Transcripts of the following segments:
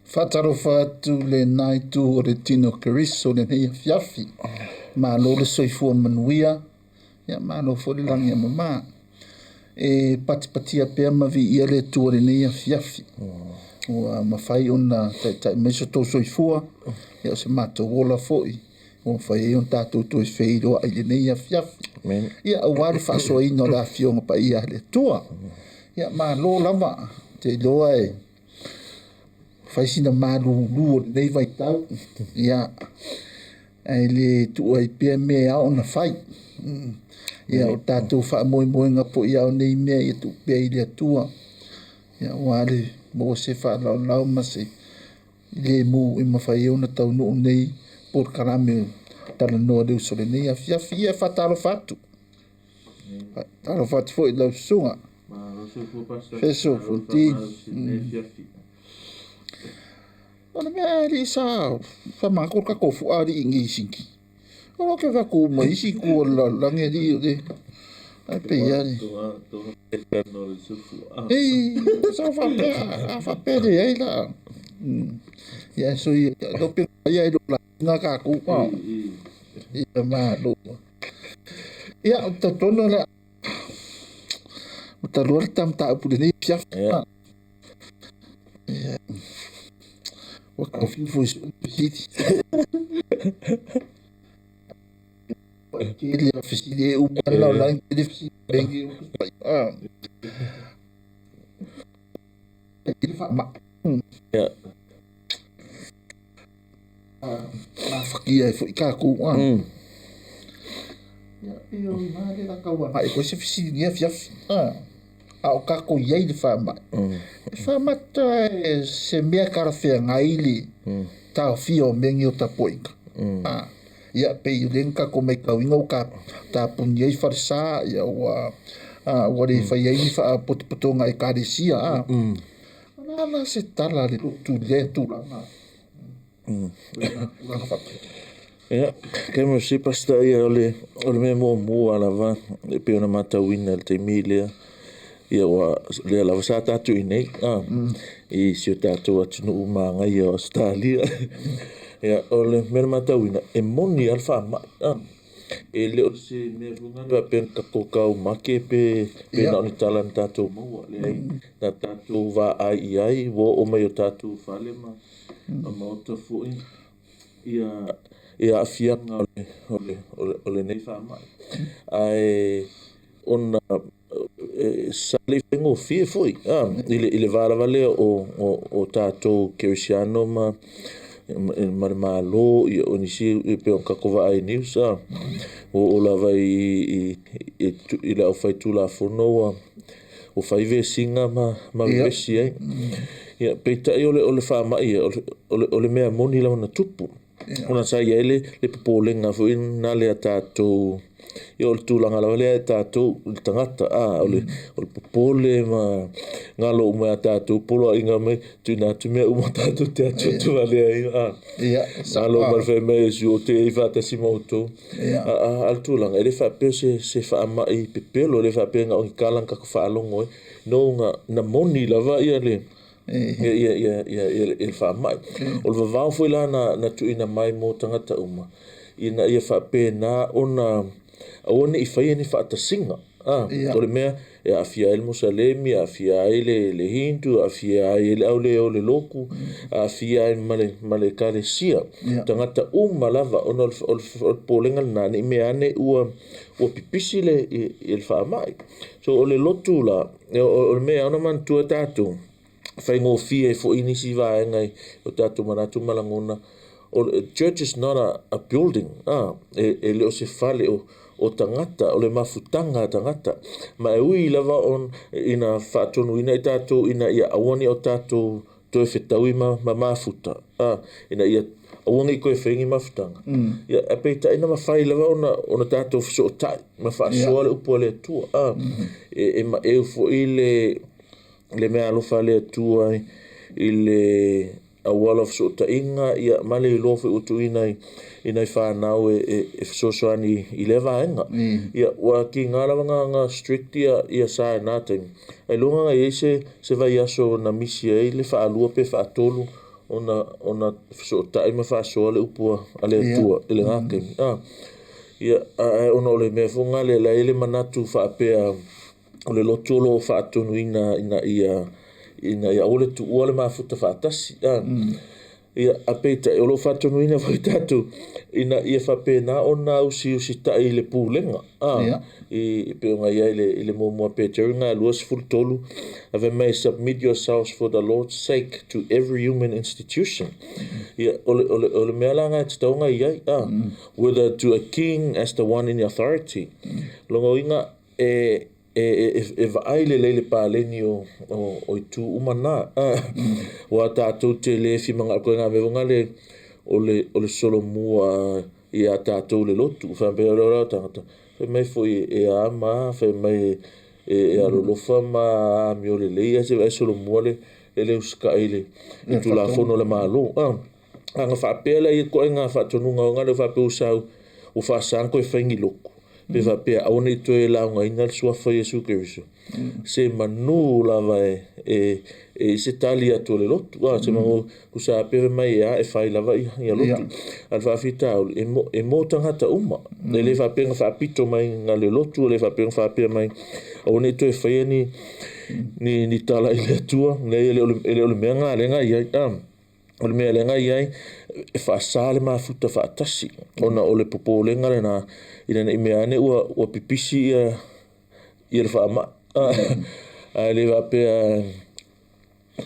Faatalofa atu lena itu o le tino Keriso lenei afiafi. Malo le soifua manuia, ia malo foi le lagi e mama. E patipatia pea ma viia le Atua i lenei afiafi. Ua mafai ona taitai mai so outou soifua, ia o se matou ola foi ua mafai ai ona tatou toe feiloai i lenei afiafi. Ia aua le faasoaina o le Afioga Paia a le Atua. Ia malo lava, ou te iloa e fai sina malulu o lenei vaitau, ia, ae le tuu ai pea mea e ao ona fai. Ia, o tatou faamoemoega foi ia o nei mea ia tuu pea i le Atua, ia, aua le maua se faalaolao ma se lemu e mafai ai ona taunuu nei polokalame talanoa le uso lenei afiafi. Ia, faatalofa atu. Faatalofa atu foi i lau susuga. Feso Fonti. O le mea alii sa faamanatu le tatou fua alii i Sinki. O lo ke vaku ma isi tu o le lalolagi alii o le ai pe ia ni. Ei, sa faapea, a faapea le ai la. Ia so ia lo pe ia i lo la nga ka ku. Ia malo. Ia o talitonu le ua talua le ta mataupu lenei afiafi. Ia ua taufiu foi fesili. Tele a fesili e uma la la tele fesili lengi ah. Ile faamai. Mafatia ai foi tatou ah. Ia pei o ina le la tau agai koe se fesili nei afiafi. Ah. A o tatou i ai le faamai. E faamata e se mea talafeagai le taofia o mea nei o tapuaiga. Ah. Ia pei o lea na tatou matauina ua tapuni ai falesa, ia ua ua le fai ai ni faapotopotoga a ekalesia. Ah. O le a la se tala a le lotu i lea tulaga? Tulaga faapea. Ia, ke mo se pastor ia o le mea muamua lava e pei ona matauina i le taimi lea, ia ua lea lava sa tatou i nei i si o tatou atunuu magaia o Ausetalia. Ia, o le mea na matauina, e moni lava le faamai. E le o se mea foi lea faapea na tatou taumate pe na o ni tala na tatou maua. Leai, na tatou vaai i ai, ua oo mai i o tatou fale ma maota foi ia aafiaga o lenei faamai. Ae ona sa le i faigofie foi i le va lava lea o tatou kerisiano ma le Malo, ia o nisi e pei ona tatou vaai i news, ua oo lava i le aufaitulafono ua fai vesiga ma vevesi ai. Ia, peitai o le faamai ia, o le mea moni lava na tupu. Ona sa i ai le popolega foi na lea tatou, ia o le tulaga lava lea e tatou le tagata, o le popole ma galo uma ia tatou poloaiga mai tuuina atu mea uma tatou te atu atu valea ai. Galo uma le fai mai Iesu o te i faatasi ma outou. A le tulaga, e le faapea se faamai pepelo, e le faapea na o ni tala na tatou faalogo ai. No na moni lava ia le ia le faamai. O le vavao foi la na tuuina mai mo tagata uma, ina ia faapena ona aua ne i faia ni faatasiga. O le mea e aafia ai le Musalemi, aafia ai le Hindu, aafia ai le auleo o le lotu, aafia ai ma le ekalesia. Tagata uma lava, ona o le popolega lena, ne i mea ane ua pipisi le faamai. So o le lotu la, o le mea ona manatua tatou, faigofie foi nisi vaega o tatou manatu ma lagona. Church is not a building. E le o se fale o tagata, o le mafutaga a tagata. Ma e ui lava on ina faatonuina i tatou ina ia aua ne i o tatou toe fetaui ma mafuta. Ina ia aua ne i toe fai ni mafutaga. Ia, e peitai na mafai lava ona tatou fesootai ma faasoa le upu a le Atua. E maeu foi le mea alofa a le Atua i le auala o fesootaiga, ia ma le iloa foi ua tuuina i nai whanau e fesoasoani i lea vaega. Ia, ua kiga lava nga strict ia sa e nā taimi. Ai loga nga i ai se vaiaso na misi ai le whaalua pe whaatolu ona ona fesootai ma faasoa le upu a le Atua i lena taimi. Ia, ae ona o le mea foi lena lea e i ai le manatu faapea o le lotu o lo o faatonuina ina ia aua le tuua le mafuta faatasi. Ia, ae peitai o lo o faatonuina foi tatou ina ia faapena ona usiusitai i le pulega. I pei ona i ai i le muamua Peteru na 23 ave mai, "Submit yourselves for the Lord's sake to every human institution." Ia, o le mea la na e tatau ona i ai, whether to a king as the one in authority. Lona uiga e vaai lelei le paleni o itu uma na. Ua tatou te le fia koe ngā mea le o le solomua ia tatou le lotu. Faapea o le ora tangata. Fai mai foi e a ma fai mai e alolofa ma amio lelei se ai solomua le usitai i le tulafono o le Malo. Aga faapea la ia koe ngā faatonuga o ngā le faapea ua sau ua faasa koe fai ni lotu. Pe faapea aua nei toe laugaina le suafa Iesu Keriso. Se manu lava e se tali atu o le lotu. Se manu usa pe mai e a e fai lava ia lotu. A le faafitauli e mo tagata uma. E le faapea na faapito mai na le lotu, e le faapea na faapea mai aua nei toe faia ni tala i le Atua. Leai, e le o le mea ngā le ngā iai. O le mea le ngā iai e faasa le mafuta faatasi. Ona o le popolega lena ina nei mea ane ua pipisi ia le faamai. Ae le faapea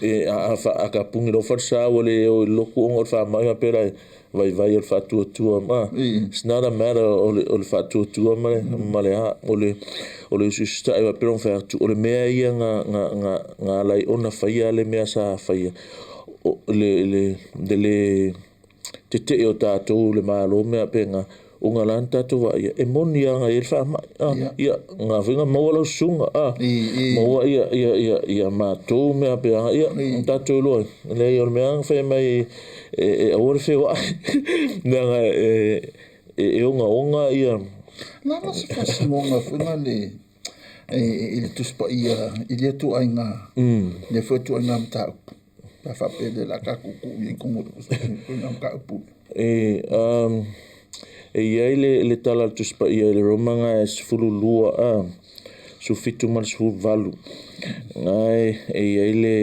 e a ka pungi lo falesa ua le o i lotu ona o le faamai faapea la vaivai o le faatuatua ma. It's not a matter o le faatuatua ma le a o le usiusitai faapea ona fai atu o le mea ia nga ala ai ona faia le mea sa faia o le tetee o tatou le Malo mea pe nga o nga lana tatou vaai e moni lava i le faamai. Ia nga foi nga maua lau susuga maua ia matou mea pe ia tatou iloa leai o le mea na fai mai e aua le feoai leaga e ogaoga ia. La la se faasinoga foi na le e i le Tusi Paia i lea ituaiga lea foi ituaiga mataupu pe a faapea le la ka kuukuu i totonu o le Tusi Paia mataupu. E i ai le tala a le Tusi Paia i le Roma nga e 12 17 ma le 18 na e i ai le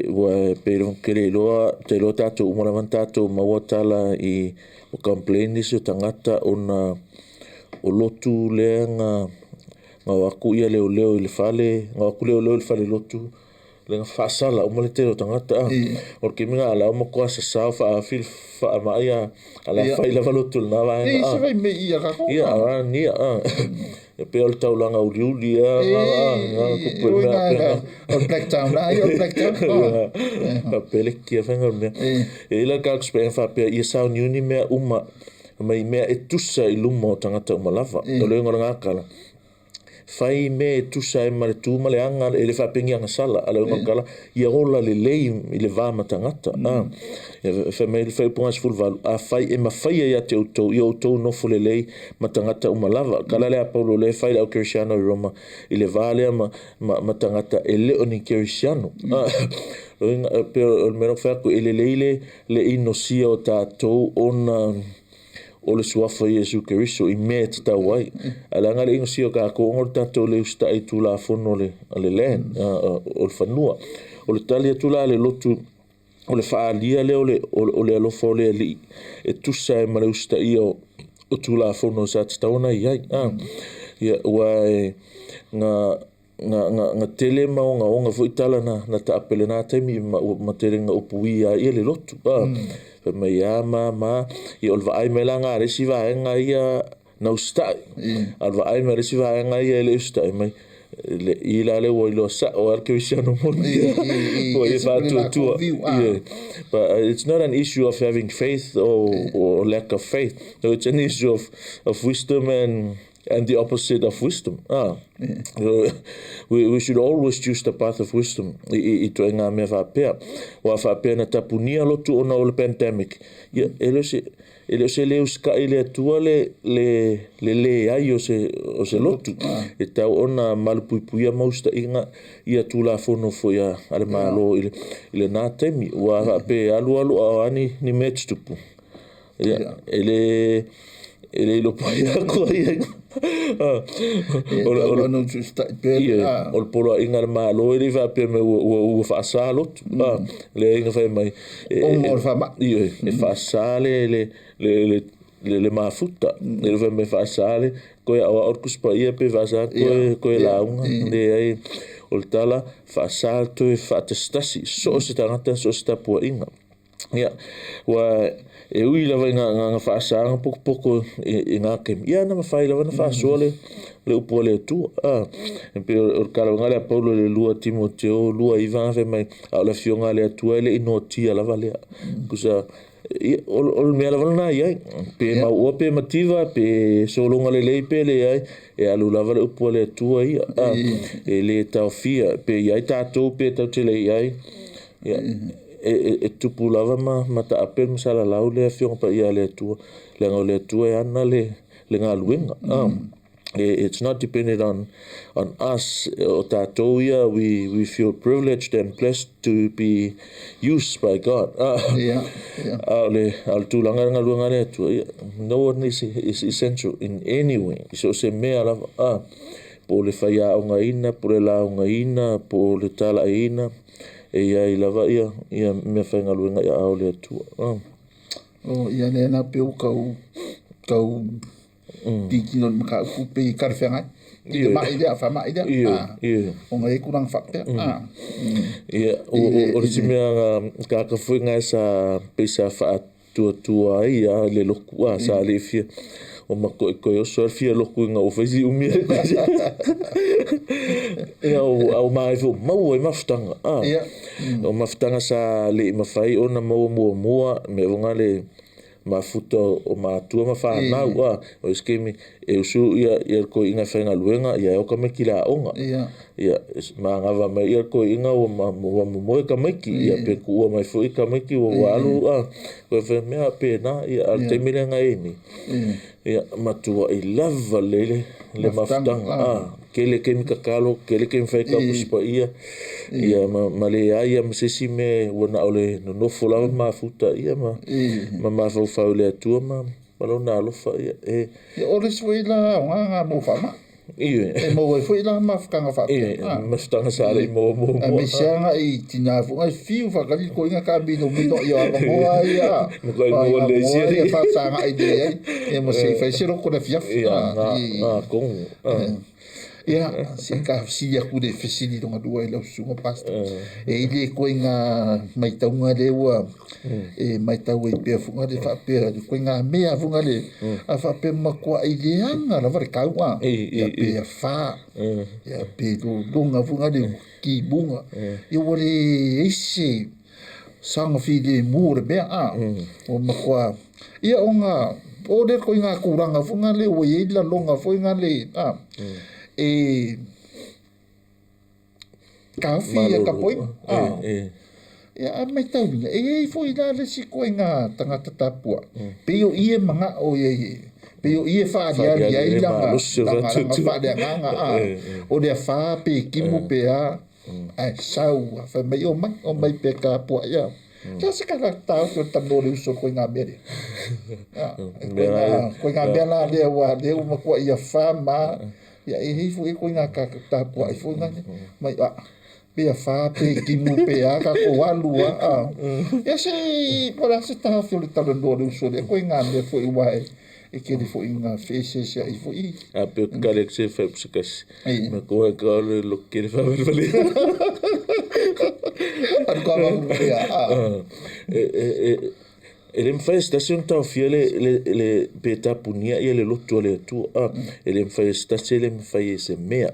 ua pe ke le iloa te iloa tatou uma lava na tatou maua tala i o complain nisi o tagata ona o lotu lea nga o atu ia leoleo i le fale nga o atu leoleo i le fale lotu le nga faasala uma le tele o tagata o le taimi nga ala o matua sasao faaafi le faamai ala fai lava lotu lena vaega. Se vai me ia ka ia a nia e pe o le taulaga uliuli a nga kupu mea o Blacktown la ia o Blacktown. Faapea le kia faiga o le mea e ila ka kuspe faapea ia sauniuni mea uma mai mea e tusa i luma o tagata uma lava o le uiga o le gakala fai mea e tusa ai ma le tu ma le aga e le faapegia agasala a le uiga o le kala ia ola lelei i le va ma tagata. Fai mai le fuaiupu 18, a fai e mafaia ia te outou ia outou nofo lelei ma tagata uma lava. Kala le a Paulo le fai le au kerisiano i Roma i le va lea ma tagata e le o ni kerisiano. Loiga pe o le mea na fai atu e lelei le inosia o tatou ona o le suafa Iesu Keriso i mea e tatau ai. Ae leaga le inosia o tatou ona o le tatou le usitai i tulafono o le land, o le fanua. O le tali atu la a le lotu o le faaalia lea o le alofa o le Alii e tusa ai ma le usitaia o tulafono sa tatau ona i ai. Ia, ua e nga tele ma ogaoga foi tala na taape lena taimi ma tele na upuia ai ia le lotu. Fai mai a ma ia o le vaai mai la nga le isi vaega ia na usitai. A o le vaai mai le isi vaega ia e le usitai mai le i la le ua iloa sao a le kerisiano moni ua ia faatuatua. Yeah. But it's not an issue of having faith or lack of faith. No, it's an issue of wisdom and And the opposite of wisdom. We should always choose the path of wisdom i ituaiga mea faapea. Aua faapea na tapunia lotu ona o le pandemic, ia, e le o se, e le o se le usitai i le Atua le, le, le leai o se, o se lotu. E tatau ona malupuipuia ma usitaiga ia Tulafono foi a, a le Malo i le, i lena taimi. Aua faapea e alu alu a o a ni, ni mea e tutupu. Ia, e le e le iloa pai aku ai ai. O le o le poloaiga a le Malo e le i faapea mai ua ua ua faasa lotu. Leai na fai mai ona o le faamai. Ioe, e faasa le le le le le mafuta. E le fai mai faasa le koe aoao le Tusi Paia pe faasa koe koe lauga. Leai, o le tala faasa le toe faatasitasi so o se tagata so o se tapuaiga. Ia, ua e ui lava i ngā, ngā, ngā faasaga pokopoko i, i ngā taimi, ia na mafai lava na faasoa le, le upu a le Atua. Ah, e pei o le talavaga lea a Paulo i le 2 Timoteo 2:9 fai mai, a o le afioga a le Atua e le i noatia lava lea. Kusa, ia, o, o le mea lava lena i ai. Pe yeah. mauoa pe mativa, pe sologa lelei pe leai, e alu lava le upu a le Atua ia. Ah, e le taofia, pe i ai tātou pe tatou te le i ai. Ia, e, e, e tupu lava ma, ma taape ma salalau le Afioga Paia a le Atua, leaga o le Atua e ana le, le galuega. It's not dependent on us, o tātou ia, we feel privileged and blessed to be used by God. Yeah. A o le, a o le tulaga i le galuega a le Atua, ia, no one is essential in any way, i so o se mea lava, po o le faiaogaina, po o le laugaina, po o le talaiina, e i ai lava ia, ia meafaigaluega i aao o le Atua. Oh, ia lea na pe ua tau, tau tilotilo i le mataupu pe talafeagai. I le ma'i lea, faama'i lea. Ioe. Ona e i ai tulaga faapea. Ia, o le isi mea kaka foi lena sa pei sa faatuatua ai lava le lotu, a, sa le fia o makoikoe oso ai le fia lotu ina ua fai si umi ai. Ia, a ua maea foi ua maua ai mafutaga. A, o mafutaga sa le i mafai ona maua muamua, mea foi na le mafuta o matua ma fanau, a, o isi taimi e usu ia ia le toeaina e faigaluega, ia e o tamaiti i le aoga. Ia, manava mai ia le toeaina ua ua momoe tamaiti, ia pe tuua mai foi tamaiti ua ua alu, a, koe fai mea faapena, ia, a o le taimi lea na i ai nei, ia, matuai lava lelei le le mafutaga, a, tele taimi tatalo, tele taimi faitau Tusi Paia, ia ma ma leai lava ma se isi mea ua na o le nonofo lava ma mafuta ia ma ma mafaufau i le Atua ma ma lona alofa ia e. Ia o le isi foi la aoga na mo faamai. Ioe. E maua ai foi la mafutaga faapea. Ioe, mafutaga sa le i maua muamua. Aemaise lava agai i tina foi na fiu faatali le toeaina taamilomilo ia avanoa ia. Matua maua lelei sia. Ia faafesagai lelei ai ia ma se i fai se loto i le afiafi. Ia, na tonu. Ia, se i ta fesili atu le fesili lona lua i lau susuga Pastor. E i le ituaiga maitauga lea ua e maitau ai pea foi le faapea le ituaiga mea foi le a faapea matuai leaga lava le tau a. Ia pe afa, ia pe lologa foi le timuga. Ia ua leai se saga filemu o le mea a. Ua matua ia ona o lea ituaiga tulaga foi lea ua i ai laloga foi le a e taofi ia tapuaiga. Ia a maitauina, e i ai foi la le isi ituaiga tagata tapuai, pei o i e manao i ai, pei o i e faaaliali ai lana faaleagaga, a, o le afa pe timu pe a, ae sau a fai mai, omai, omai pe tapuai, a. O le a se taofi o le talanoa o le uso i le ituaiga mea lea? Ituaiga mea la lea ua lea ua matuai afa ma, ia e i ai foi ituaiga tapuai foi lea, mai a. Pe afa, pe timu, pe a, tatou alu lava, a. Ia se i, po o le a se taofi o le talanoa o le uso lea, ituaiga mea foi aua e tele foi ina feeseeseai foi. A pe o te kare atu se whai se kasi. Me koe ka ole lo kere whawelewele. Alu ka wawelewele, a. E, e, e, E le mafai e se tasi ona taofia le, le, le, pe tapunia ia le lotu a le Atua. A, e le mafai e se tasi, e le mafai e se mea.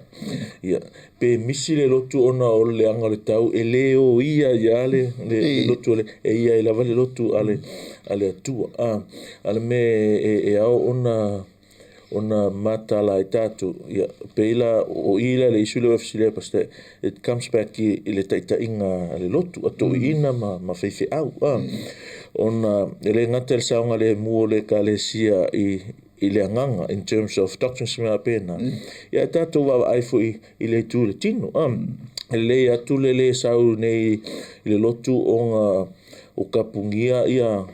Ia, pe misi le lotu ona o le leaga o le tau, e le o ia ia le, le, le lotu a le, e ia ai lava le lotu a le, a le Atua. A, a le mea e, e ao ona, ona matala ai tatou ia pei la o i la le issue lea ua fesili ai Pastor, it comes back i le taitaiga a le lotu, a toeaiina ma faifeau ona e le gata i le saogalemu o le ekalesia i le agaga in terms of doctrines ma mea faapena, ia ae tatou vaavaai foi i le itu i le tino. E lelei atu le le sau nei i le lotu ona ua tapunia ia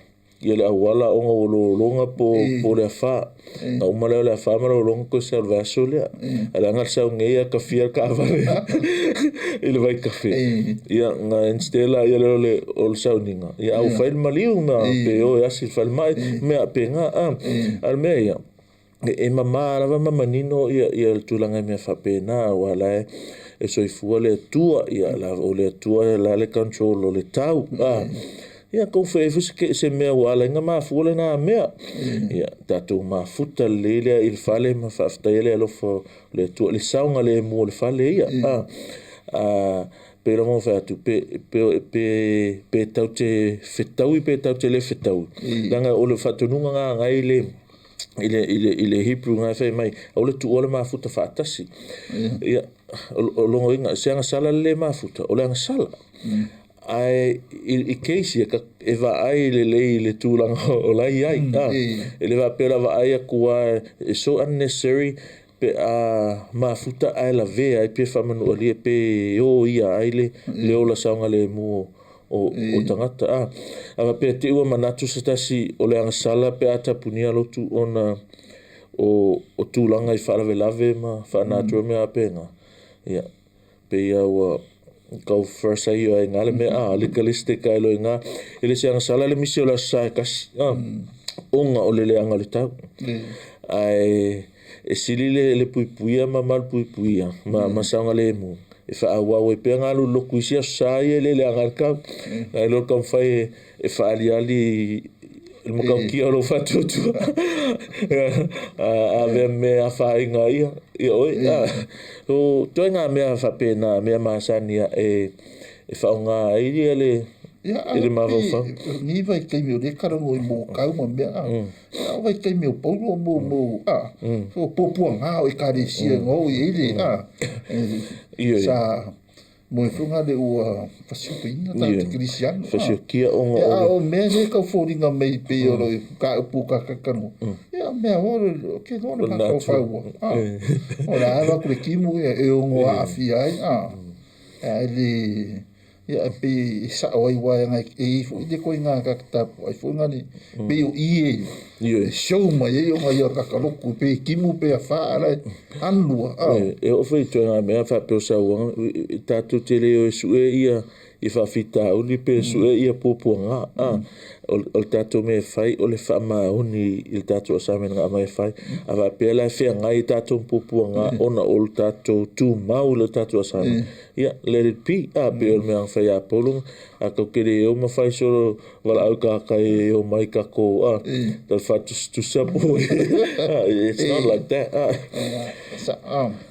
le auala ona ua lologa po le afa. Na uma lea o le afa ma lologa toe sau i le vaiaso lea. Ae leaga le sau nei ae tafia le taavale i le vaitafe. Ia na instead la ia lea o le sauniga. Ia a ua fai le maliu ma pe o e asi i le falemai, mea faapena. A o le mea ia, e mama lava ma manino ia le tulaga i mea faapena, aua o la e soifua le Atua, ia o le Atua la le control o le tau. Ia tou fai foi se mea ua ala ai ona mafua lena mea. Ia tatou mafuta lelei lea i le fale ma faafetaia le alofa o le Atua i le saogalemu o le fale ia. Pei lava ona fai atu, pe tatou te fetaui pe tatou te le fetaui. Leaga o le faatonuga lena na i le Hebrew na e fai mai, aua le tuua le mafuta faatasi. Ia, o lona uiga, se agasala le le mafuta, o le agasala. Ae i case ia, e vaai lelei i le tulaga o la e i ai. E le faapea la vaai atu lava, it's so unnecessary pe a mafuta ae lavea ai pe faamanualia pe o ia ai le ola saogalemu o tagata. A faapea te i ua manatu se tasi o le agasala pe a tapunia lotu ona o tulaga i faalavelave ma faanatura mea faapena. Ia, pe ia ua kau first ai ai ngā le mea legalistic ai lo ngā e le se agasala le misi o le aso Sa e tasi ona o le leaga o le tau. Ae e sili le puipuia ma malupuipuia ma saogalemu e faaauau ai pea ngā lotu i isi aso Sa ia e le leaga ai le tau. Ae lo taumafai e faaliali le matautia o lou faatuatua. A vea mea afaina ia ia oe. O toe ngā mea faapena, mea masani e faaaoga ai ia le i le mafaufau. Ni vaitaimi o lea talanoa i mokau ma mea a o vaitaimi o Paulo mo a o puapuaga o ekalesia ngo i le a sa mo e funga le ua fasiotoina ta te Kerisiano. Fasiokia ona o le o mea nei kau foliga mai pei o lo ka upu ka kakano. Ia mea o ke no le mafaufau. O la ava ku le kimu ia e ongo aafia ai a. E le ia e pei e sao ai waenga e i fo i le koinga ka tapu ai fo ngani pei o i e show mai e o ngai o kakaloku pe kimu pe a fa ala anua. E o foi toe ngā mea faapea o sauaga tatou te le o e sue ia i faafitauli pe sue ia puapuaga. O le tatou mea e fai o le faamaoni i le tatou assignment nga aumai e fai. A faapea la e feagai tatou puapuaga ona o le tatou tumau i le tatou assignment. Ia, let it be. Pe o le mea fai a Paulo, a kau ke le o ma fai solo valaau ka e o mai kako tal faatusatusa po. It's not like that.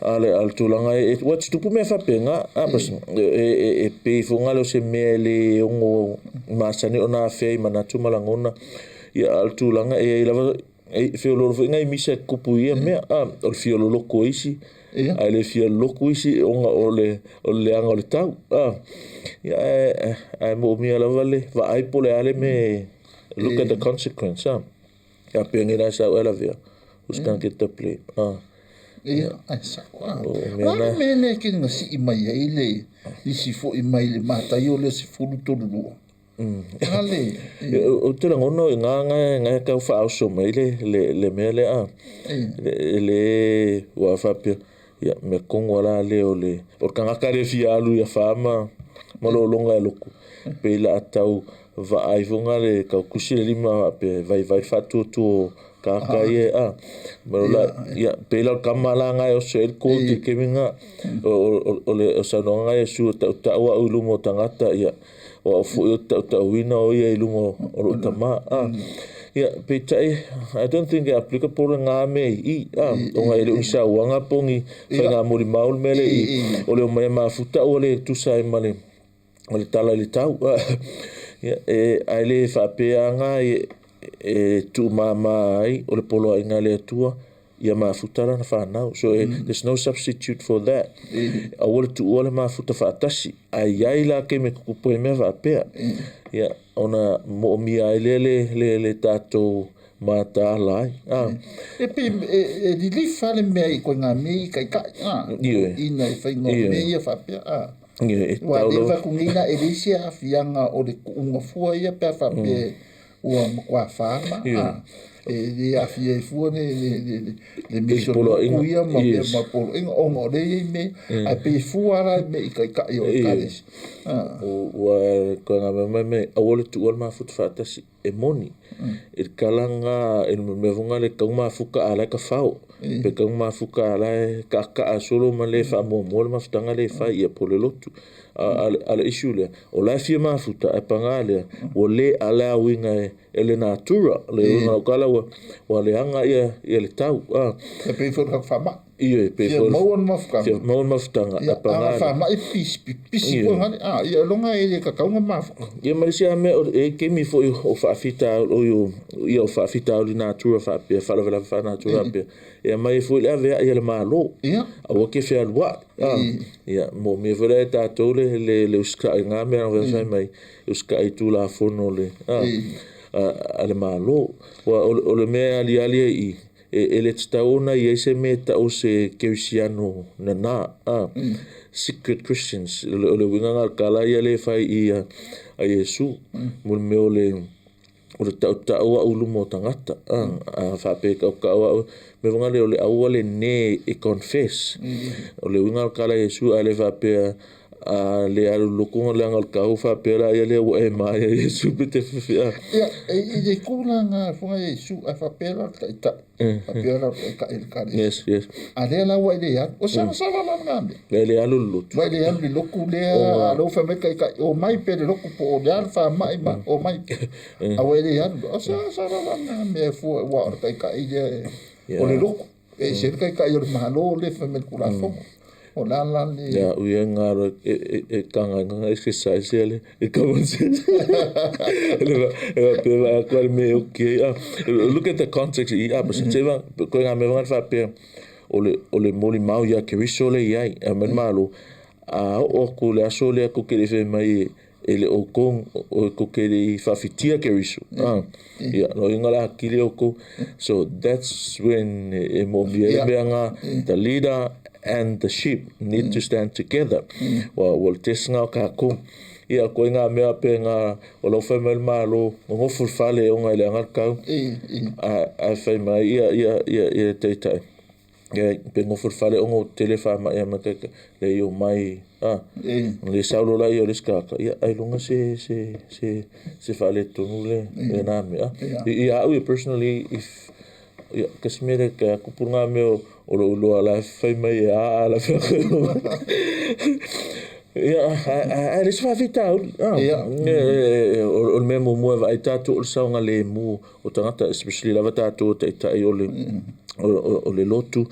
A le al tulaga e ua tutupu mea faapena pas e pei foga le o se mea e le ono masani ona afea i manatu ma lagona. Ia al tulaga e ai lava e feololo foi ngai misa e kupu ia mea o le fiololoko isi ae le fia loku isi ona o le leaga o le tau. Ia ae moomia lava le vaai po o le a le mea, look at the consequence. Ia pe ngi la sau e lavea, who's gonna get the blame? Ia, ai sao. O la le mea lea ke nga sii mai ai le isi foi mai le Mataio le 13:2. Ale. O te lagona i ngā kau whaaoso mai le mea lea. Le ua faapea, ia mea kongo la le o le o le kangaka le fia alu ia wha ma lolonga e loku. Pe la atau vaai fonga le kau kusi le lima pe vai vai whaatuatua kaka ia a. Ma la ia pe la kama la ngai o se ko te keminga o le o saunoaga ngai e sua tau tau au i luma o tangata ia o au foi o tau tauina o ia i luma o lo tama. Ia peitai I don't think e applicable ngā mea i o ngai le usauanga pongi whai ngā muri maul mele i o le o mai mafuta o le tusa ai ma le o le tala i le tau. Ia e ai le whaapea ngā e tuumama ai o le poloaiga a le Atua. Ia mafuta lana fanau. So there's no substitute for that. Aua le tuua le mafuta faatasi. Ae i ai la taimi e tutupu ai mea faapea. Ia, ona moomia ai lea le tatou mataala ai. E pei e lilifa le mea i koe ngā mea i kaikai. Ina e whainga o mea ia faapea. E Ua le vakunina e leisi aafiaga o le kuuga fua ia pe a faapea ua matua whāma. E le aafia ai fua le miso loku ia ma mea ma poloaiga ona o lea e i ai mea ae pei e fua la i mea i taitai o ekalesia. Ua koe ngā mea mai me aua le tuua le mafuta faatasi e moni. I le kalanga i le mea vonga le kau mafuka a lai ka whao. Pe kau mafuka a lai ka ka solo ma le whaamuamua le mafutanga le whai ia po le lotu. A le issue lea. O lai fia mafuta e panga lea. Ua le allowinga e le natura. Le uinga o kala ua le anga ia le tau. E pei foi le whaama. Ia, pe Fia maua le mafutanga. Fia maua le mafutanga. Ia, anga whaama e pisi pua ngale. Ia, longa e le kakaunga mafuka. Ia, ma le isi a mea, e kemi foi o whaafita o ia o whaafita o li natura whaapea, whaalavelave wha natura pea. Ia, mai foi le avea ia le malo. Ia. Aua ke whea lua. Ia, mo mea foi le tātou le usikai ngā mea na whai mai, usikai tū la fono le, a le malo. O le mea ali ali i, e le tataona i ai se mea tau se kerisiano nana, secret Christians, o le uiga ngā kala ia le whai i a Iesu, mo le mea o le tautau au lumo tangata, a whape kau kau au, me wanga le o le aua le ne e confess, o le uiga kala Iesu a le whapea, a le alu lokonga le anga kau whapea la ia le ua e mai a Iesu pe te whiwhia. Ia, e le kula ngā whanga Iesu a whapea la taitai. Whapea la taitai le kare. Yes, yes. A lea la ua i le alu. O sala sala la ngā mea. Le le alu lotu. Ua i le alu le loku lea, a lou wha mai kai kai, o mai pe le loku po o le alu wha mai ma, o mai. A ua i le alu. O sala sala la ngā mea fua ua o le taitai lea, o le loku. E se le kai kai o le mahalo le wha mai le kula whongo. O la la le... Ia, ui e ngā e kanga ngā exercise ia le, e common sense. E wa pe wa kwa le me okay. Look at the context i apa se te wa, koe ngā mea wanga whapea, o le moli mau ia keriso le iai, a men malo, a o aku le aso le ako ke le whe mai e le o kong, o ko ke le whawhitia keriso. Ia, no inga la kili o ko. So that's when e mo mia mea ngā, the leader and the sheep need to stand together. Wa le tesinga o kākou. Ia, koe ngā mea pe ngā o lau whai mai le malo, ngofu le whale o ngā le angal kau. A whai mai, ia, ia, ia, ia, teitai. Ia, pe ngofu le whale o ngō tele wha mai ama kaka, le i o mai, le saulo la i o le skaka. Ia, ai lunga se whale tonu le nā mea. Ia, au ia personally, if, ia, kasi mea le ka kupu ngā mea o lo uloa la whai mai e a la whai. Ia, a le se whawhita uri. O le mea mua vai tātou o le saunga le mu o tangata, especially lava tātou o taitai o le lotu.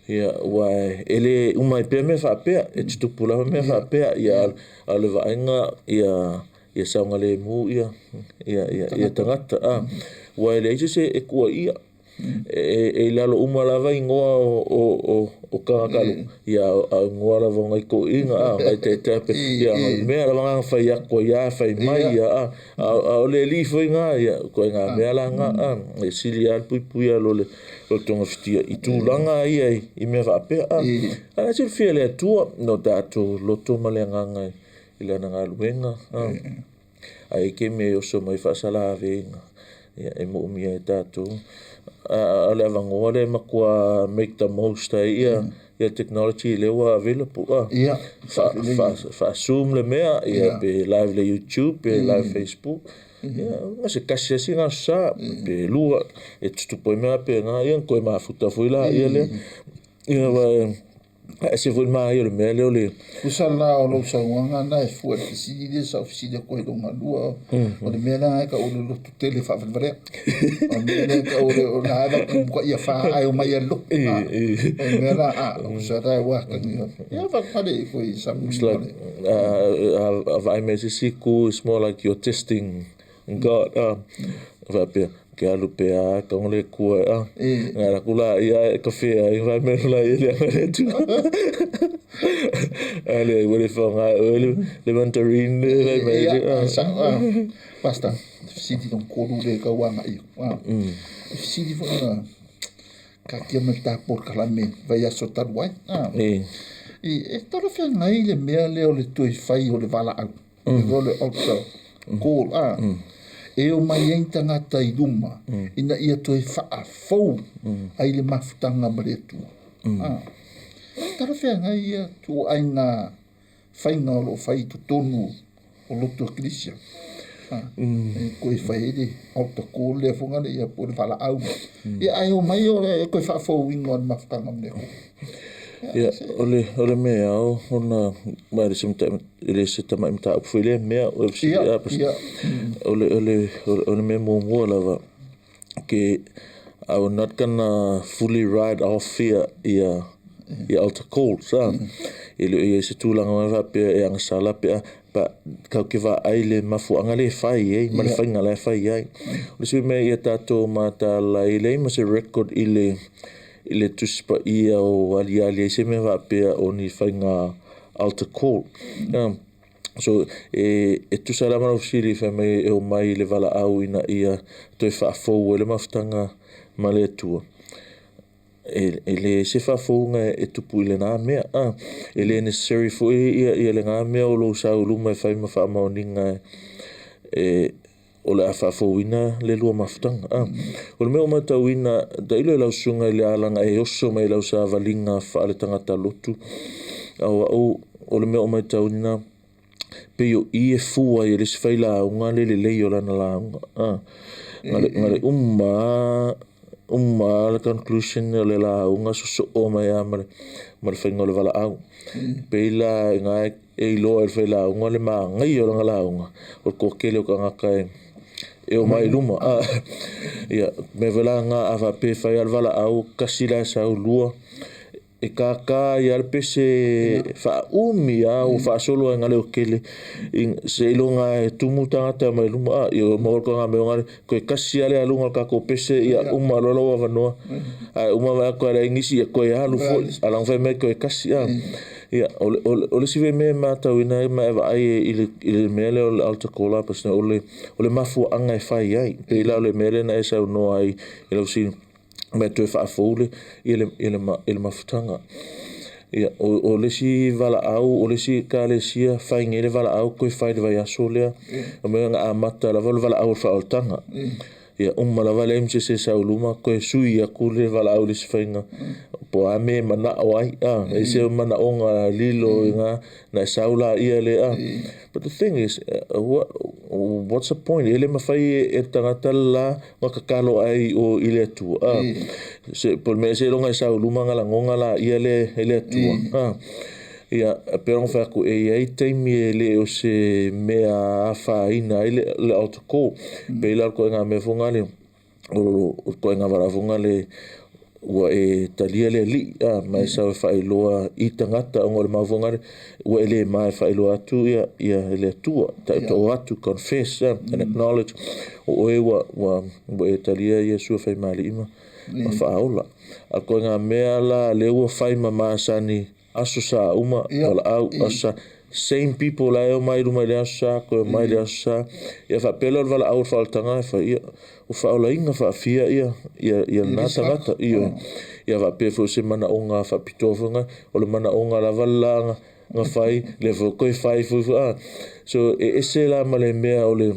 Ia, ua e le umai pea mea whaapea, e tutupu lava mea whaapea, ia, a le vaenga, ia saunga le mu, ia tangata. Ua e le aise se e kua ia. E lalo uma lava ingoa o kangakalu. Ia, a ingoa lava ngai ko inga, a ngai te te pe. Ia, ngai mea lava ngā whai ako, ia, whai mai, ia, a o le li whai ngā, ia, koe ngā mea la ngā, a, e sili a pui pui a lo le tonga whitia. I tūlanga ia i mea whaapea, a. A na sili fia le atua, no tātou loto ma le ngā i lana ngā luenga, a. A e ke me oso mai whaasala avenga. Ia, e mo umia e tātou. A le avangoa le makua make the most ai ia technology le ua available. Ia. Wha Zoom le mea, ia pe live le YouTube, pe live Facebook. Ia, nga se kasi asi ngā sa, pe lua, e tutupo i mea pe ngā, ia koe mafuta fui la, ia le. Ia, wa, a se fui mai o le mea le o le... Kusa la o lau sauanga na e fua le fisili le sa fisili koe longa lua. O le mea la ka o le lotu tele whaawhalewarea. O mea le ka o le o la ava kumuka ia wha ai o mai a loku. O mea la a o sa rai wākangi. Ia whakapare i koe i samu. It's like, a vai me se siku, it's more like you're testing God. Whapea. Ke alu pe a ka le kua a. Nga la kula ia e ka fe ai vai me la ia le le tu. Ale wale fa nga le le mandarin le vai me le. Sa basta fesili lona tolu lea e tau aga'i atu. E fesili foi na taatia mai le ta polokalame vaiaso talu ai. E talafeagai le mea lea o le toe fai o le valaau, o le altar call, e omai ai ni tagata i luma ina ia toe faafou ai le mafutaga ma le Atua. E talafeagai ia ituaiga faiga o lo o fai i totonu o lotu ekelesia. E toe fai ai le altar call lea foi le ia po o le valaau. Ia ae omai o le toe faafouina o le mafutaga ma le Atua. Ia, o le mea ao ona ma le se e le se tama'i mataupu foi lea mea o o le mea muamua lava ke I will not gonna fully write off ia altar calls a. E le o ia se tulaga mai faapea e agasala pe a pa kau ke vaai le mafuaaga le fai ai ma le faiga la e fai ai. O le isi mea ia tatou mataala ai, e leai ma se record i le Tusi Paia o aliali ai se mea faapea o ni faiga altar call. So e tusa lava lau fesili fai mai e omai i le valaau ina ia toe faafou ai le mafutaga ma le Atua. E le se faafouga e tupu i lena mea. E le necessary foi ia lena mea o lou sau i luma e fai ma faamaoniga e o le a faafouina le lua mafutaga. O le mea o matauina, tailo i lau susuga i le alaga e oso mai lau savaliga faale-tagata lotu, au au o le mea o matauina, pei o i e fua ai e le isi failauga le lelei o lana lauga. Nga le uma uma le conclusion o le lauga sosoo mai lava ma le faiga o le valaau. Pei la nga e iloa e le failauga le magaia o lana lauga, o le toatele o tagata e omai i luma. Ia, mea foi la nga a faapea e fai lava le valaau, kasi la e sau lua, e kākā ia le pese faaumi a ua faasolo ai nga leokele seiloga e tumu tagata mai luma ia ma o ka mea nga koe kasi ale aluga o le tatou pese ia uma loa lou avanoa ae uma vaai atu a leai nisi ia toe alu foi alaga fai mai toe kasi a. Ia o le isi foi mea e matauina ma e vaai i le mea lea o le altar call a pasina o le mafuaaga e fai ai pei la o le mea lea na e saunoa ai i lau fesili ma e toe faafou le ia le mafutaga. Ia o le isi valaau o le isi ekalesia fai nei le valaau toe fai le vaiaso lea. O mea na amata lava o le valaau o le faaolataga. Ia uma lava leai ma se isi e sau i luma toe sui atu le valaau i le isi faiga. Po o a mea e manao ai e se manaoga lilo i ngā na e sau la ia le a. But the thing is, what's the point? E le mafai e tagata la ma tatalo ai o i le Atua. Se po o le mea seiloga e sau i luma nga lagoga la ia le e le Atua. Ia pe ona fai atu e iai taimi e le o se mea afaina ai le altar call. Pei la o le ituaiga mea foi lea o le ituaiga valaau foi lea ua e talia le Alii ma e sau e faailoa i tagata ona o le mafuaaga lea ua e le ma e faailoa atu ia le Atua taotoo atu, confess and acknowledge o oe ua e talia Iesu e faimalii ma faaola. A o le ituaiga mea la lea ua fai ma masani aso sa uma valaau aso sa, same people la e omai i luma i le aso sa toe omai i le aso sa ia faapea lea o le valaau o le faaolataga e fai ia o faaolaina faafia ia lena tagata ioe. Ia faapea foi o se manaoga faapitoa foi nga o le manaoga lava la nga fai lea foi toe fai foi a. So e ese la ma le mea o le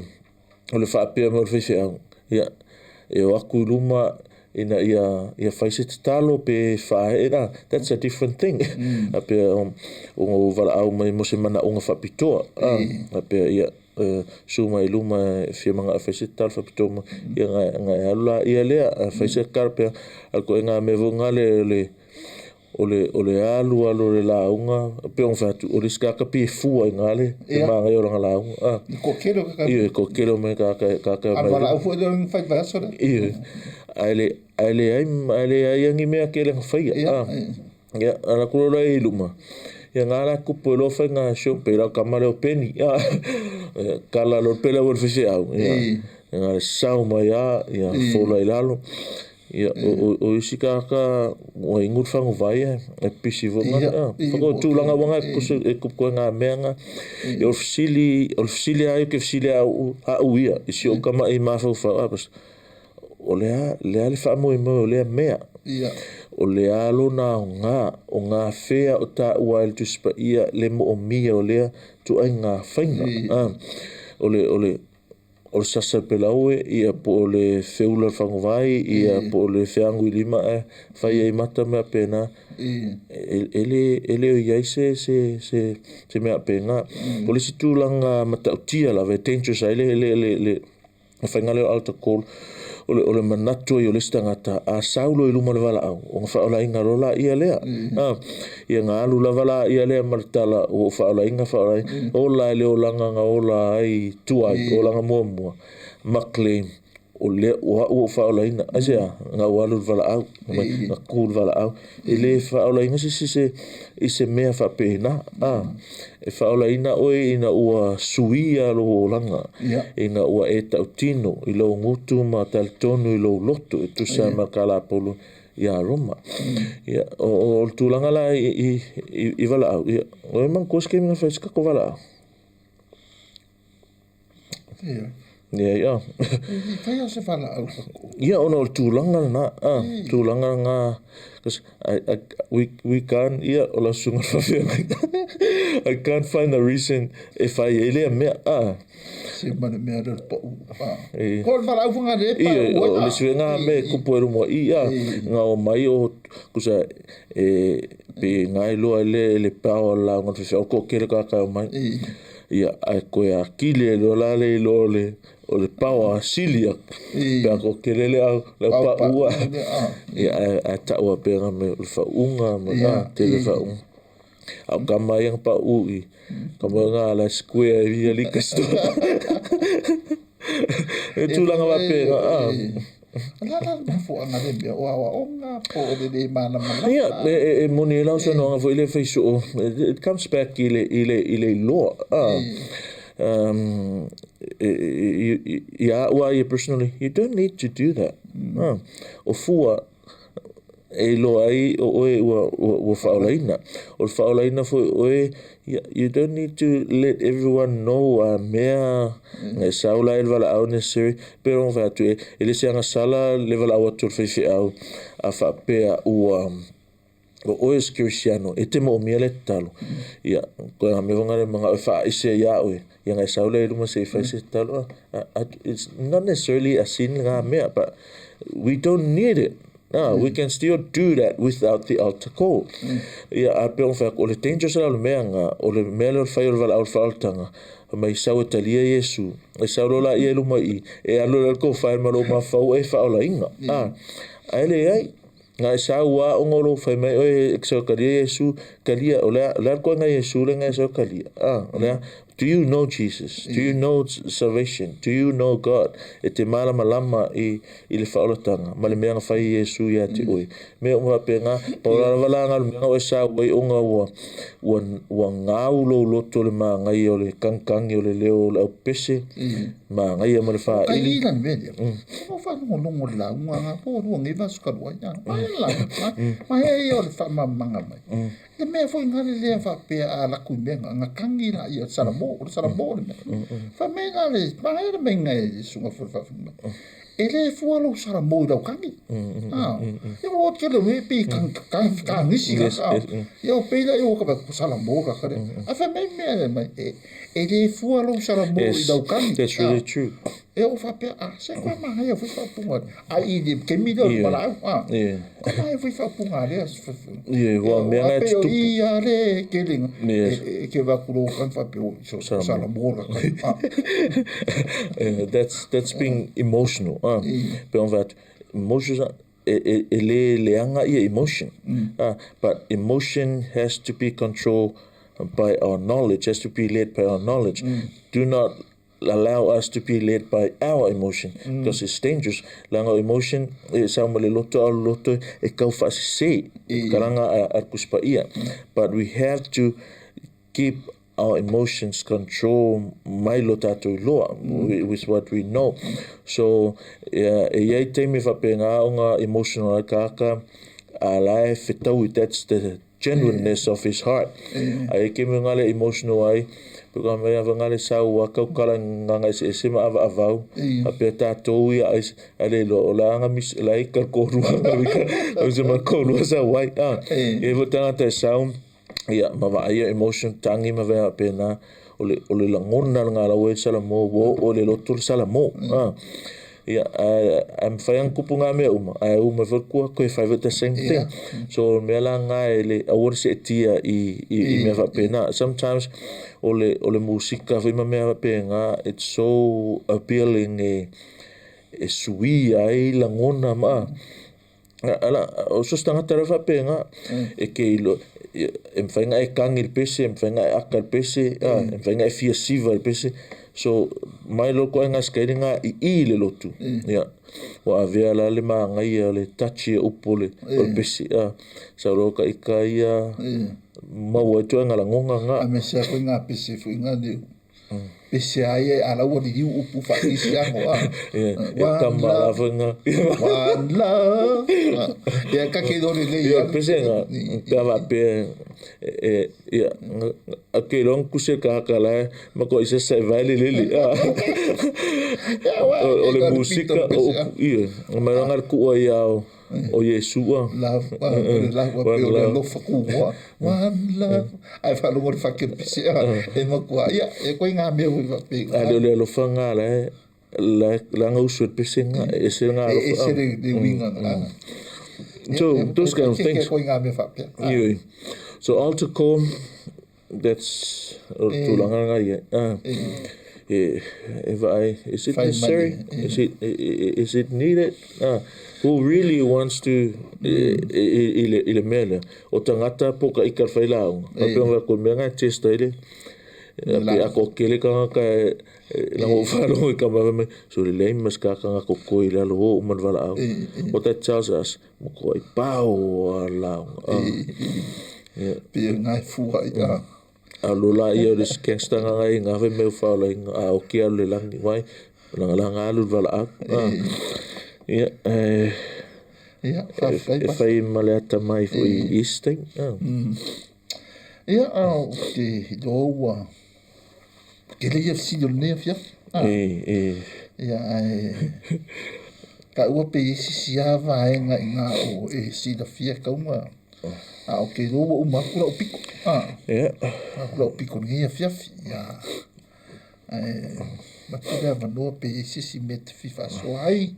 faapea mai o le faifeau ia e o atu i luma ina ia fai se tatalo pe faaee la, that's a different thing. Faapea o valaau mai mo se manaoga faapitoa faapea ia susu mai i luma e fia manao e fai se tatalo faapitoa ma ia nga e alu la ia lea fai se tatalo pe a o le ituaiga mea foi lea o le alu alu o le lauga pe ona fai atu o le isi tagata pei e fua i ina le magaia o lana lauga Le toatele o tagata. Ia toatele o mai tagata tagata A mai valaau foi lea na fai vaiaso lea. Ia ae leai ni mea tele na faia. Ia ala atu loa i luma. Ia nga la kupu e loa faiga sio pe lau kama leo peni. Ia, kala lo pele o le faifeau. Ia, nga le sau mai a, ia, fola i lalo. Ia, o isi kaka, ua ingu le faguvai e pisi fo nga. Fako tulaga ua nga kusu e kupu koe ngā mea nga. Ia, o le fesili a ke fesili a au ia, i si o kama i mafaufau. A, pas, o le a le faamoemoe o lea mea. O le a lona aoga, o ngā fea o tāua ai le Tusi Paia le moomia o lea tuaiga faiga. O le o le sasa pelaue, ia po o le feula le faguvai, ia po o le feagu i lima e fai ai mata mea pena. E le o i ai se mea pena. O le isi tulaga matautia lava e dangerous ai le faiga lea o altar call, o le manatu ai o le isi tagata, a saulo i luma o le valaau, o nga faaolaina loa la ia lea. Ia nga alu lava la ia lea ma le tala o faaolaina faaolaina, ola e le olaga nga ola ai tuai, olaga muamua, ma claim, o lea ua au o faaolaina. Ai se a, nga ua alu le valaau, nga ku le valaau. E le faaolaina se se i se mea faapena. E faaolaina oe ina ua suia lou olaga, ina ua e tautino i lou gutu ma talitonu i lou loto e tusa ma kalapolu ia Roma. Ia, o le tulaga la i valaau, ia, o e manatua se taimi na fai ai se tatou valaau. Ia. Ia, ia. I fai o se valaau ka. Ia, ona o le tulaga lena, tulaga lena, 'cause we can't, ia, o lau susuga faafeagaiga. I can't find the reason e fai ai lea mea. Se ma le mea lea o le pau. Ko le valaau fanga le pa. Ia, o le suega me kupu e lumua i, nga o mai o, kusa, e, pe ngai loa le pao la ngon fe o ko kele ka ka o mai. Ia, ai koe a kile lo la le lo le, o le pao a silia. Pe a ko kele le au, le pa ua. Ia, ai taua pe nga me le faunga, ma te le faunga. Au ka mai ang pa u i. Ka mo nga la square i li ka sto. E tulaga wa pe nga. La la mafuanga le mea o awa o ngā po o le le mana mana. Ia, e moni e lau saunoaga foi le fai soo. It comes back i le iloa. Ia ua ia personally, you don't need to do that. O fua e iloa ai o oe ua faaolaina. O le faaolaina foi oe, you don't need to let everyone know a mea ngai sau la e le valaau necessary. Pe rongo fai atu e le se agasala le valaau atu o le faifeau a faapea ua o oe se kerisiano e te moomia le tatalo. Ia, koe nga mea vonga le manga o faaise ia oe. Ia ngai sau le luma se i fai se tatalo. It's not necessarily a sin nga mea, but we don't need it. We can still do that without the altar call. Ia, a pe rongo fai atu, o le dangerous la o le mea nga, o le mea lea o le fai o le valaau o le faaolataga, mai sau e talia Iesu, e sau loa la ia i luma i, e alu le ko fai ma lo mafau e faaolaina. Ai le ai, nga e sau a ongo lo fai mai oe e sau kalia Iesu, kalia, o lea koe nga Iesu le nga e sau kalia. O lea, do you know Jesus? Do you know salvation? Do you know God? E te malama lama i le faaolataga, ma le mea nga fai Iesu ia te oe. Mea uma pe nga, pa o la lava la nga le mea nga oe sau ai onga ua ngau lo loto le maangai o le kankangi o le leo o le au pese, maangai ma le Ka faaili. I la mea lea. O faalogologo le lauga nga po lua ngai vaso ka lua ia. Mai la. Ma he ia o le faamamaga mai. Le mea foi nga le lea faapea a laku i mea nga nga kangi la ia salamo, o le salamo le mea. Fa me nga le ma he le mea nga e sunga foi fa mai. E le fua lou salamo i lau kangi. Ia o te le we pe kan kan kan nisi ka. Ia o pe la ia o ka ba salamo ka ka. A fa me mea mai e le fua lou salamo i lau kangi. That's really true. E o faapea, a, se koe mahaia foi faapuga. A i le kemi lea o le valaau. Ko mahaia foi faapuga lea. Ia, ua mea nga e Ape o tutupu. I a le kelenga. E ke vakulo kan faapea o so salamo la ka. That's being emotional. Pe on that emotions e le leanga ia emotion. But emotion has to be controlled by our knowledge, has to be led by our knowledge. Do not allow us to be led by our emotion because it's dangerous. Leaga o emotion e sau ma le loto a o le loto e tau faasese tulaga a le Tusi Paia. But we have to keep our emotions control mai lo tatou iloa with what we know. So e i ai taimi e faapena ona emotional ai le tagata a o la e fetaui, that's the genuineness of his heart. Ae i taimi o le emotional ai, pe ka mea nga le sau a tautala i gagaga eseese ma avaavau, faapea tatou ia ai le iloa o la nga mis la i ka kolua nga se ma kolua sau ai. E foi tagata e sau ia ma vaaia emotion tagi ma mea faapena o le lagona lena la ua i ai le salamo ua oo i le loto le salamo. Ia ae mafai ona tupu na mea uma ae u mai foi le tua toe fai foi the same thing. So o le mea la lena e le aua le seetia i mea faapena. Sometimes o le musika foi ma mea faapena, it's so appealing e suia ai lagona ma ala o so se tagata la faapena e ke iloa e mafai ona e tagi i le pese, e mafai ona e aka i le pese, e mafai ona e fia siva i le pese. So mai loa ituaiga sikaili lena i le lotu, ia ua avea la le manaia o le touch ia upu o le pese sau loa ta ita ia maua ai ituaiga lagona na. Aemaise lava foi ngā pese foi ngā leu. Pese a ia a lau liliu upu faa-kerisiano a. E tama la foi nga. One love. Ia ka ke iloa lelei. Ia pese nga pe a faapea e ia ke iloa na tusi e le tagata la e matuai sesa e vae le lele o le musika o upu ia mai loa na le tuua ia o Iesu a. Love, o le love pe o le alofa kumoa. One love. Ae faalogo le fake pese a. E matua ia e koe ngā mea hui faapea. A le o le alofa nga la e la nga usu e le pese nga e ese nga alofa. E ese le uiga nga. So those kind of things. Koe ngā mea faapea. Ioe. So altar call, that's o le tulaga nga ia. E vaai, is it necessary? Is it needed? Who really wants to i le mea lea? O tagata po ka ika le failauga. Faapea mai ko mea nga test ai le pe a ko kele tagata e la o faalogo i ka mai so le lei mas ka ka ko ko i lalo o man valaau. What that tells us, mo ko ai pau a lauga. Yeah. Pe ngai fua ia. A lo la ia o le gangster nga ngai nga fe meu whaola a o ki alu le langi wai langa langa alu le valaau. Ia Ia, faafetai. E fai ma le atamai foi i isi taimi. Ia, ou te iloa ua tele ia fesili o lenei afiafi. E. Ia, ae taua pe i ai se isi lava vaega i na o e silafia tauga. A o te iloa ua uma atu lau piko. Atu lau piko i lenei afiafi. Ia, ae avatu le avanoa pe i ai se isi mea e te fia faasoa ai.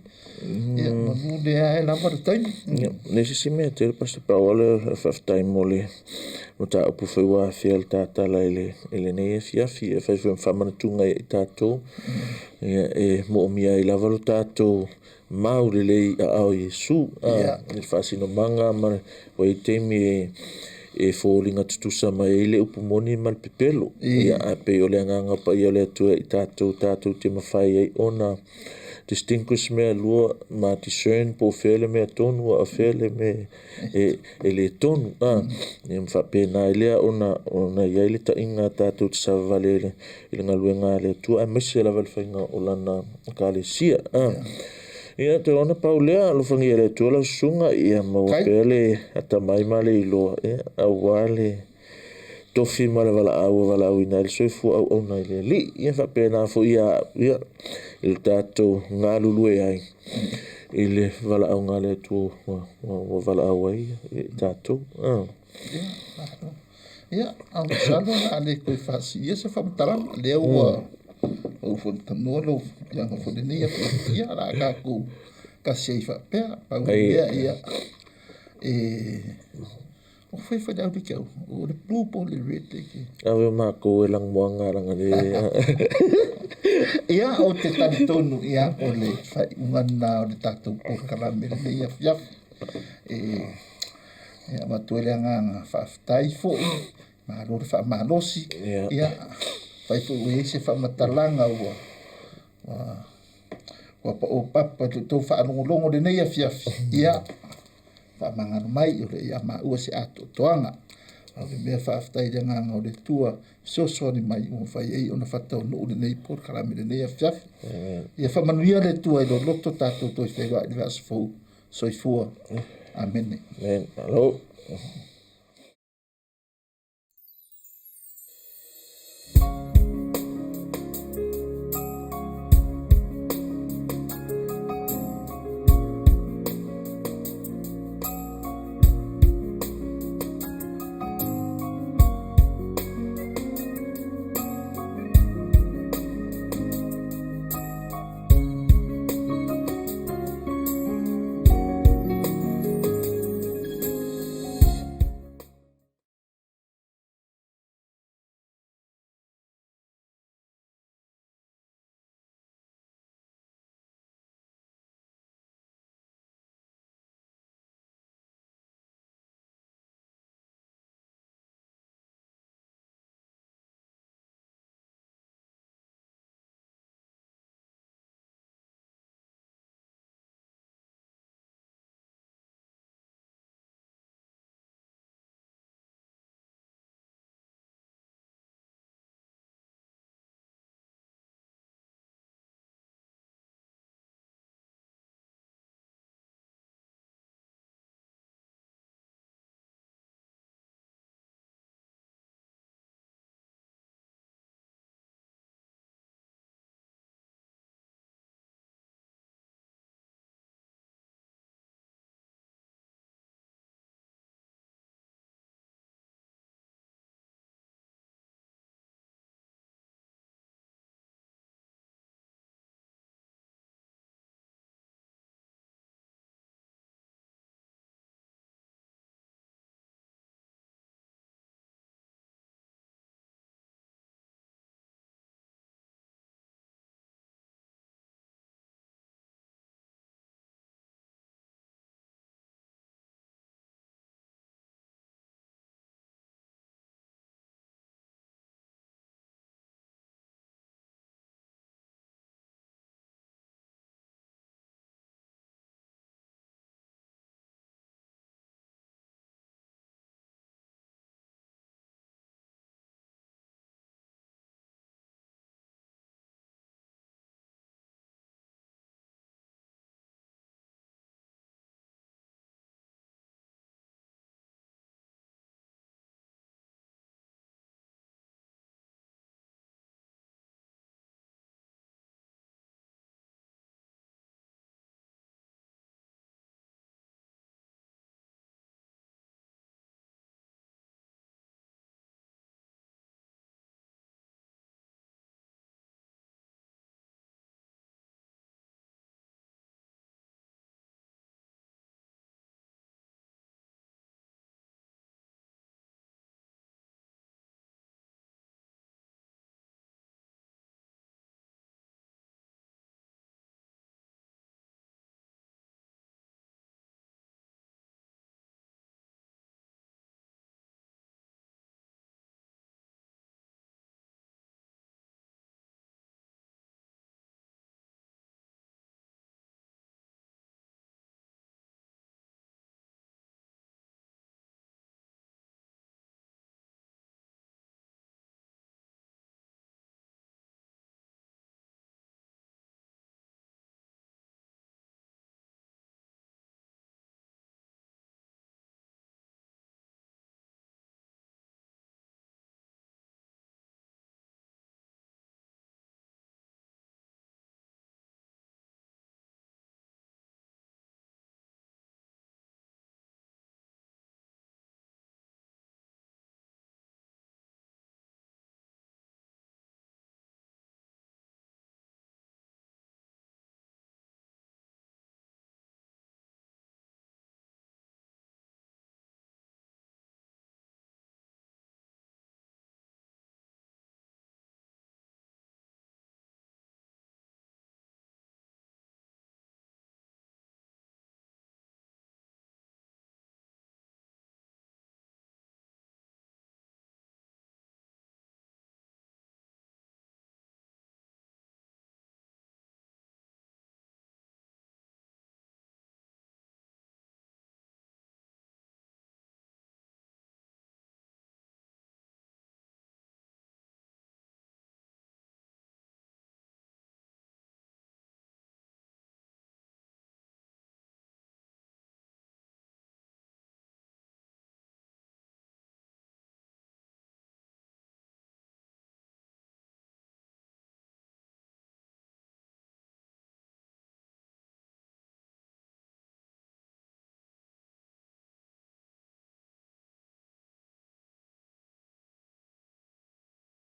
Ia, manu lea e lava le taimi. Ia, le se isi mea tele Pastor Pau le faafetai mo le mataupu foi ua afea le tatala i lenei afiafi e fai foi ma faamanatuga ia i tatou. Ia, e moomia ai lava lo tatou mau lelei aao Iesu. I le faasinomaga ma ua i ai taimi e foliga tutusa mai ai le upu moni ma le pepelo. Ia, ae pei o le agaga paia o le Atua i tatou, tatou te mafai ai ona distinguish mea lua ma discern po o fea le mea tonu a o fea le mea e le tonu. Ia ma faapena ai lea ona i ai le taiga tatou te savavali ai i le galuega a le Atua aemaise lava le faiga o lana ekalesia. Ia, te ona pau lea, alofagia e le Atua lau susuga, ia maua pea le atamai ma le iloa, ia, aua le tofi ma le valaau ua valaauina ai le soifua auauna i le Alii. Ia faapena foi ia au, ia, i le tatou galulue ai i le valaauga a le Atua ua valaau ai i tatou. Ia, malo. Ia, au masalo o le a le toe faasilia se faamatalaga. Lea ua ou foi tanoa lau afioga foi lenei afiafi. Ia, o le a tatou tasi ai faapea. Pau le mea, ia, e o fai fai le au le ke au, o le blue po o le red le ke. Ave o makou e lagomoaga laga le. Ia, ou te talitonu, ia, o le faaiuga lena o le tatou polokalame lenei afiafi. E e avatu ai le agaga faafetai foi, malo le faamalosi. Ia, fai foi ua i ai se faamatalaga ua Ua ua paʻō papa i lo outou faalogologo i lenei afiafi, ia, faamagalo mai, o le ia maua se atoatoaga. A o le mea faafetai i le agaga o le Atua fesoasoani mai ua mafai ai ona faataunuu lenei polokalame i lenei afiafi. Ia faamanuia le Atua i lou loto, tatou toe feiloai i le vaiaso fou. Soifua. Amene. Amen. Malo.